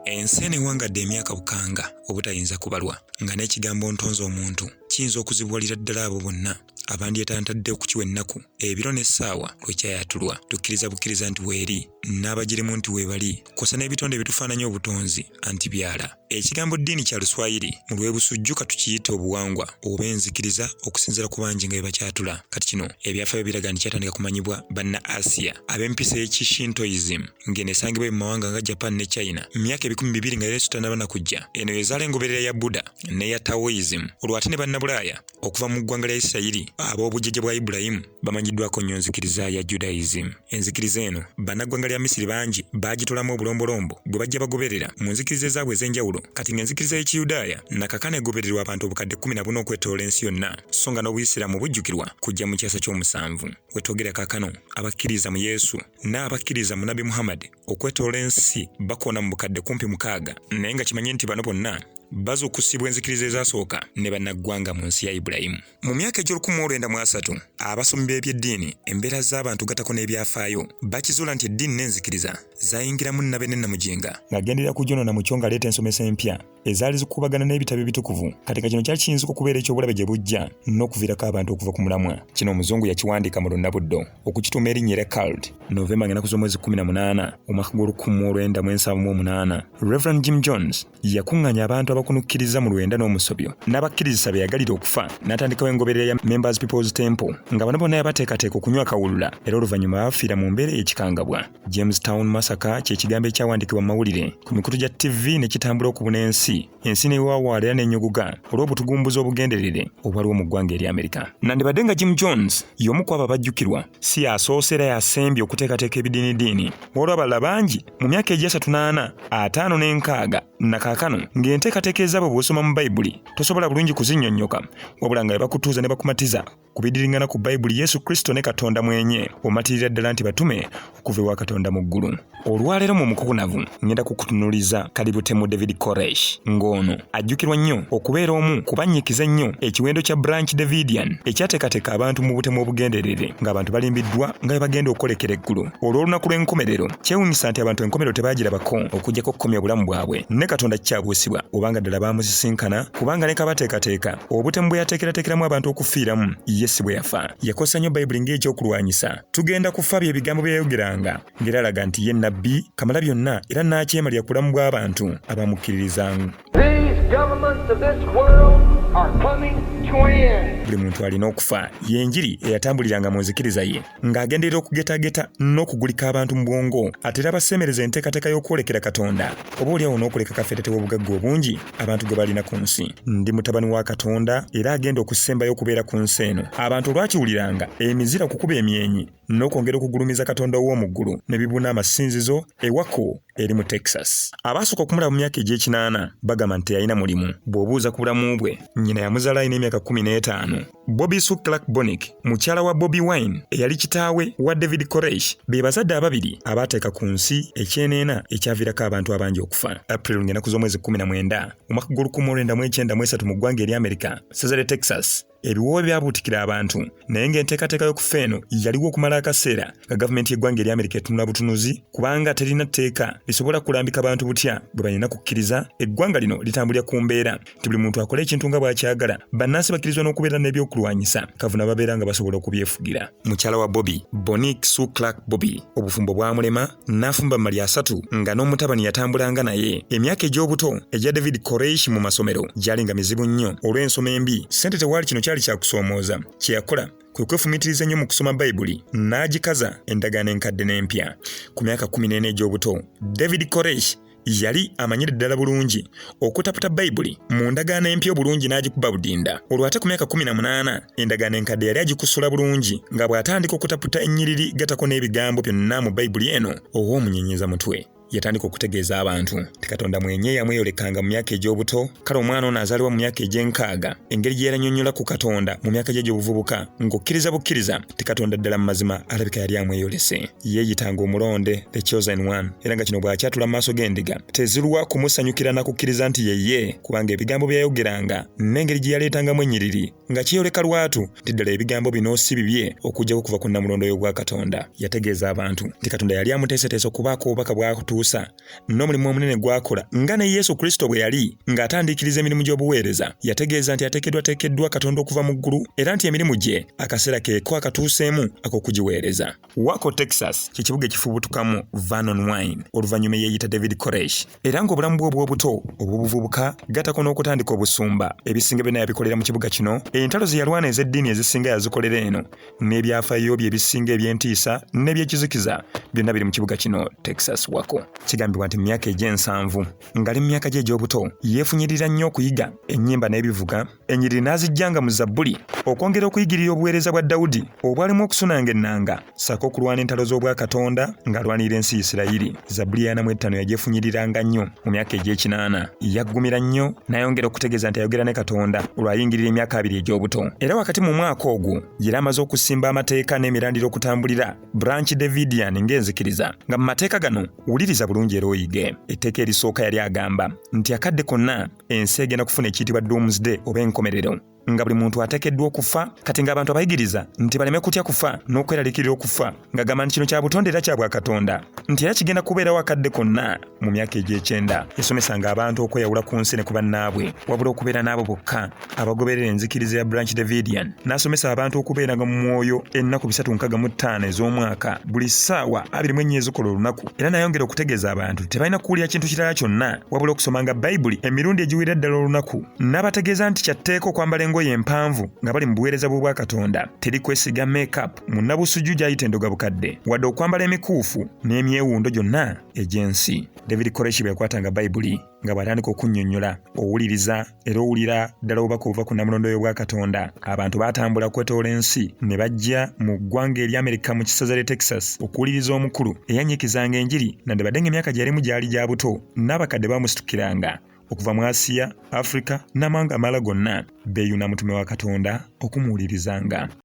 Ensi eno ewangadde emyaka bukanga obutayinza kubalwa, nga n'ekigambo ntonze omuntu kiyinza okuzibuwalira ddala abo bonna abandyetantadde okukiwa ennaku, ebiro n'essaawa lwe kyayatulwa. Tukkiriza bukkiriza nti weeri, n'abagirimu nti weebali, kw'ossa n'ebitonde ebitufaananya obutonzi anti byala. Ekigambo ddiini kya Luswayiri, mu lw'e Busujju ka tukiyite obuwangwa oba enzikiriza okusinziira ku bangi nga bwe bakyatula. Kati kino ebyafaayo biraga nti kyatandika kumanyibwa banna Asiya ab'empisa ey'Ekishintoism ng'eno esangibwa mu mawanga nga Japan ne China mu myaka 2000 nga Yesu tannaba na kujja. Eno y'ezaala engoberera ya Buddha n'eya Taoism. Olwo ate ne Bannabulaaya okuva mu ggwanga lya Isirayiri ab'obujjajja bwa Ibulayimu bamanyiddwako nnyo nzikiriza ya Judaism. Enzikiriza eno bannaggwanga lya Misiri bangi baagitolamu obulombolombo bwe bajja bagoberera mu nzikiriza ezaabwe ez'enjawulo. Kati ng'enzikiriza y'Ekiyudaaya nakakana egobererwa abantu obukadde 14 okwetoloola ensi yonna, so nga n'Obuyisiraamu bujjukirwa kujja mu kyasa ky'omusanvu. We twogera kaakano abakkiriza mu Yesu n'abakkiriza mu Nabbi Muhammad okwetoloola ensi bakoona mu bukadde kumpi 6, naye nga kimanye nti bano bonna bazuukusibwa enzikiriza ezasooka ne bannaggwanga mu nsi ya Ibulayimu. Mu myaka egy'olukumi mu lwenda mu asatu, abasomi b'ebyeddiini, embeera z'abantu gatako n'ebyafaayo bakizuula nti eddiini n'enzikiriza zayingiramu nnabe ne nnamujinga ng'agenderera kujonoona mu kyo ng'aleeta ensomesa empya ezaali zikubagana n'ebitabo ebitukuvu. Kati nga kino kyali kiyinzika okubeera eky'obulabe gye bujja n'okuviirako abantu okuva ku mulamwa. Kino omuzungu yakiwandiika mu lunnabuddo okukituuma erinnya erya cult. Novemba ng'ennaku z'omwezi 18 omwaka gw'olukumi olwenda mu ensanvu mu omunaana, Reverend Jim Jones yakuŋŋaanya abantu abakunukkiriza mu lwenda n'omusobyo n'abakkirizisa be yagalira okufa, n'atandikawo engoberera ya Members People's Temple, nga bano bonna yabateekateeka okunywa akawulula era oluvannyuma bafiira mu mbeera ey'ekikangabwa. Jamestown Massacre kye kigambo ekyawandiikibwa mu mawulire ku mikutu gya TV ne kitambula okubuna ensi, ensi n'ewawaala era n'enyogoga olw'obutugumbuzi obugenderere obwaliwo mu ggwanga erya Amerika. Nandibadde nga Jim Jones y'omu ku abo abajjukirwa, si yasoose era yasembye okuteekateeka ebidiinidiini. Waliwo abalala bangi mu myaka egy'asatu n'ana, ataano n'enkaaga nakaakano, ng'enteekateeka ezaabwe bw'osoma mu Bayibuli tosobola bulungi kuzinnyonnyoka, wabula nga bakutuuza ne bakumatiza ku bidiringana ku Bayibuli, Yesu Kristo ne Katonda mwenye, omatirira ddala nti batume okuva ewa Katonda mu ggulu. Olwaleero mu mukukunavu ngenda kukutunuliza kalibutemu David Koresh, ng'ono ajjukirwa nnyo okubeera omu ku bannyikiza ennyo ekiwendo kya Branch Davidian ekyateekateeka abantu mu butemu obugenderere, ng'abantu balimbiddwa nga bwe bagenda okwolekera eggulu olw'olunaku lw'enkomerero. Kyewuunyisa nti abantu enkomerero tebaagirabako okuggyako okukomya obulamu bwabwe ne Katonda. Kikyabuusibwa obanga ddala baamusisinkana, kubanga ne kabateekateeka obutemu bwe yateekerateekeramu abantu okufiiramu, ye si bwe yafa. Yakozesa nnyo Bayibuli ng'ekyokulwanyisa. "Tugenda kufa" bye bigambo bye yayogeranga, ng'era alaga nti ye nnabbi kamala byonna era n'akyemalira ku bulamu bw'abantu abamukkiririzaamu. These governments of this world are coming to an end. Buli muntu alina okufa y'enjiri eyatambuliranga mu nzikiriza ye, ng'agenderera okugetageta n'okugulika abantu mu bwongo, ate era baseemereza enteekateeka y'okwolekera Katonda, oba oliawo n'okuleka kafeetete w'obugagga obungi abantu gwe balina ku nsi. Ndi mutabani wa Katonda era agenda okusembayo okubeera ku nsi eno. Abantu olwakiwuliranga, emizira okukuba emyenyi n'okwongera okugulumiza Katonda ow'omu ggulu ne bibuna amasinzizo ewako eri mu Texas. Abaasooka okumulaba mu myaka egy'ekinaana bagamba nti teyalina mulimu. Bw'obuuza ku bulamu bwe, nnyina yamuzaala alina emyaka 15. Bobby Sue Clark Bonick, mukyala wa Bobi Wine eyali kitaawe wa David Koresh, be bazadde ababiri abaateeka ku nsi ekyeneena ekyaviirako abantu abangi okufa. April ng'ennaku z'omwezi 19 omwaka gw'olukumi olwenda mu ekyenda mu esatu, mu ggwanga erya Amerika, ssaza lya Texas, ebiwoobe byabuutikira abantu, naye ng'enteekateeka y'okufa eno yaliwo okumala akaseera nga gavumenti y'eggwanga erya Amerika etunula butunuzi, kubanga terina tteeka lisobola kulambika bantu butya bwe balina kukkiriza. Eggwanga lino litambulira ku mbeera nti buli muntu akola ekintu nga bw'akyagala. Bannansi bakkirizibwa n'okubeera n'ebyokulwanyisa kavuna babeera nga basobola okubyefugira. Mukyala wa Bobi, Bonique Sue Clark Bobi, obufumbo bwamulema n'afumba mali asatu, nga n'omutabani yatambulanga naye. Emyaka egy'obuto egya David Koresh mu masomero gyali nga mizibu nnyo olw'ensoma embi, ssente tewaali. Kino kyali kyakusoomooza. Kye yakola kwe kwefumiitiriza ennyo mu kusoma Bayibuli n'agikaza, endagaano enkadde n'empya. Ku myaka 14 egy'obuto, David Koresh yali amanyire ddala bulungi okutaputa Bayibuli mu ndagaano empya obulungi n'agikuba budinda. Olwo ate ku myaka 18, endagaano enkadde yali agikusula bulungi, nga bw'atandika okutaputa ennyiriri gatako n'ebigambo byonna mu Bayibuli eno ow'omunyenyeza mutwe. Yatandika okutegeeza abantu nti Katonda mwenye yamweyolekanga mu myaka egy'obuto. Kale omwana ono azaalibwa mu myaka egy'enkaaga, engeri gye yalannyonnyola ku Katonda mu myaka gye egy'obuvubuka, ng'okkiriza bukkiriza nti Katonda ddala mu mazima alabika yali amweyolese. Yeeyitanga omulonde, the chosen one, era nga kino bw'akyatula mu maaso g'endiga tezirwa kumusanyukira na kukkiriza nti yeye, kubanga ebigambo bye yayogeranga n'engeri gye yaleetangamu ennyiriri nga kyeyoleka lwatu nti ddala ebigambo bino si bibye okuggyako kuva ku nnamulondo y'obwakatonda. Yategeeza abantu nti Katonda yali amuteeseteese okubaako obubaka bw'atuusa. gy'atuusa n'omulimu omunene gw'akola nga ne Yesu Kristo bwe yali ng'atandiikiriza emirimu gy'obuweereza. Yategeeza nti ateekeddwateekeddwa Katonda okuva mu ggulu era nti emirimu gye akaseera keeko akatuuseemu ak'okugiweereza. Waco, Texas kye kibuga ekifubutukamu Vernon Wayne oluvannyuma eyeeyita David Koresh era ng'obulamu bwe obw'obuto obw'obuvubuka gattako n'okutandika obusumba ebisinga byonna yabikolera mu kibuga kino. Entalo ze yalwana ez'eddiini ezisinga yazikolera eno n'ebyafaayo bye ebisinga eby'entiisa n'ebyekizikiza byonna biri mu kibuga kino Texas Waco. Kigambibwa nti mu myaka egy'ensanvu ng'ali mu myaka gye egy'obuto yeefunyirira nnyo okuyiga ennyimba n'ebivuga ennyiriri n'aziggyanga mu zabbuli okwongera okuyigirira obuweereza bwa Dawudi obwalimu okusunanga ennanga ssaako okulwana entalo z'obwakatonda ng'alwanirira ensi Isirayiri. Zabbuli ya 45 yagyefunyiriranga nnyo mu myaka egy'ekinaana. Yaggumira nnyo n'ayongera okutegeeza nti ayogera ne Katonda olw'ayingirira emyaka 20 egy'obuto. Era wakati mu mwaka ogwo yali amaze okusimba amateeka n'emirandira okutambulira Branch Davidian ng'enzikiriza nga mu mateeka gano wuliriza bulungi era oyige. Etteeka erisooka yali agamba nti akadde konna ensi egenda kufuna ekiyitibwa Doomsday oba enkomerero nga buli muntu ateekeddwa okufa kati ng'abantu abayigiriza nti baleme kutya kufa n'okweraliikirira okufa ng'agamba nti kino kya butonde era kya bwakatonda nti era kigenda kubeerawo akadde konna. Mu myaka egy'ekyenda yasomesanga abantu okweyawula ku nsi ne ku bannaabwe wabula okubeera n'abo bokka abagoberera enzikiriza ya Branch Davidian n'asomesa abantu okubeeranga mu mwoyo ennaku 365 ez'omwaka buli ssaawa 24 ezikola olunaku era n'ayongera okutegeeza abantu tebalina kuwulira kintu kirala kyonna wabula okusomanga Bayibuli emirundi egiwerera ddala olunaku n'abategeeza nti kyatteeka okwambala engoye empanvu nga bali mu buweereza bw'Obwakatonda teri kwesiga make-up munnabusujju gy'ayita endogabukadde wadde okwambala emikuufu n'emyewundo gyonna egy'ensi. David Koresh bwe yakwatanga Bayibuli nga bw'atandika okunnyonnyola owuliriza era owulira ddala obubaka obuva ku nnamulondo y'Obwakatonda. Abantu baatambula okwetoola ensi ne bajja mu ggwanga erya Amerika mu kisaza ly'e Texas okuwuliriza omukulu eyannyikizanga enjiri nandibadde ng'emyaka gye yalimu gyali gya buto n'abakadde baamusitukiranga okuva mu Asiya, Afrika n'amawanga amalala gonna beeyuna mutume wa Katonda okumuwulirizanga.